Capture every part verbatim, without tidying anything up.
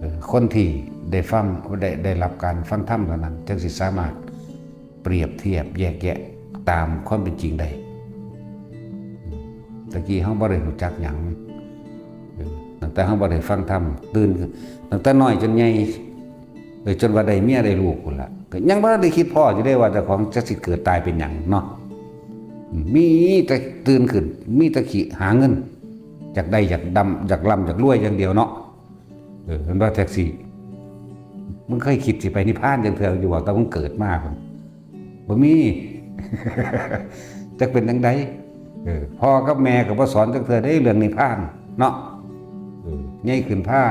เออ คนที่ได้ฟัง ได้ ได้รับการฟังธรรมเท่านั้น จึงสิสามารถเปรียบเทียบแยกแยะตามความเป็นจริงได้ ตะกี้เฮาบ่ได้รู้จักหยัง เออ ตั้งแต่เฮาบ่ได้ฟังธรรม ตื่น ตั้งแต่น้อยจนใหญ่ เออ จนว่าได้เมียได้ลูกพู้นละ ก็ยังบ่ได้คิดพ้ออยู่เด้ว่าเจ้าของจะสิเกิดตายเป็นหยังเนาะ มีแต่ตื่นขึ้น มีแต่ขี้หาเงิน อยากได้ อยากดำ อยากร่ำ อยากรวยอย่างเดียวเนาะ เออ เห็นว่าแท็กซี่ มึงเคยคิดสิไปนิพพานจังเทื่ออยู่บ่ แต่มึงเกิดมา บ่มี จักเป็นจังใด เออ พ่อกับแม่ก็บ่สอนจักเทื่อเด้เรื่องนิพพานเนาะ เออ ใหญ่ขึ้นพา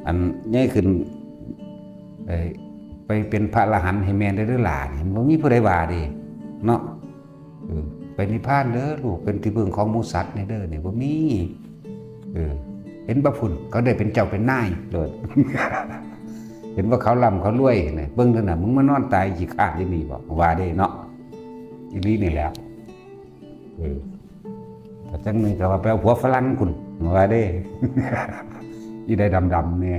อัน ใหญ่ขึ้น เอ่อ ไปเป็นพระอรหันต์ให้แม่ได้เด้อหล่า นี่บ่มีผู้ใดว่าเด้เนาะ เออ ไปนิพพานเด้อลูก เป็นที่พึ่งของหมู่สัตว์นี่เด้อ นี่บ่มี เออ เห็นบ่พุ้น เขาได้เป็นเจ้าเป็นนายโลด เห็นว่าเขาร่ำเขารวยนี่ เบิ่งเด้อน่ะ มึงมานอนตายขี้คร้านอยู่นี่บ่ ว่าเด้เนาะ อีหลีนี่แหละ เออ แต่จังหนึ่งก็ว่าไปเอาผัวฝรั่งพุ้น ว่าเด้ อีได้ดำๆเนี่ย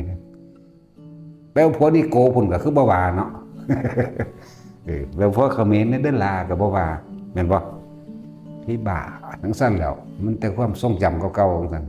ไปเอาผัวนิโก้พุ้นก็คือบ่ว่าเนาะ เออ ไปเอาผัวเขมรในเด้อหล่าก็บ่ว่า แม่นบ่ ที่บ้า จังซั่นแหล้ว มันแต่ความทรงจำเก่าๆจังซั่น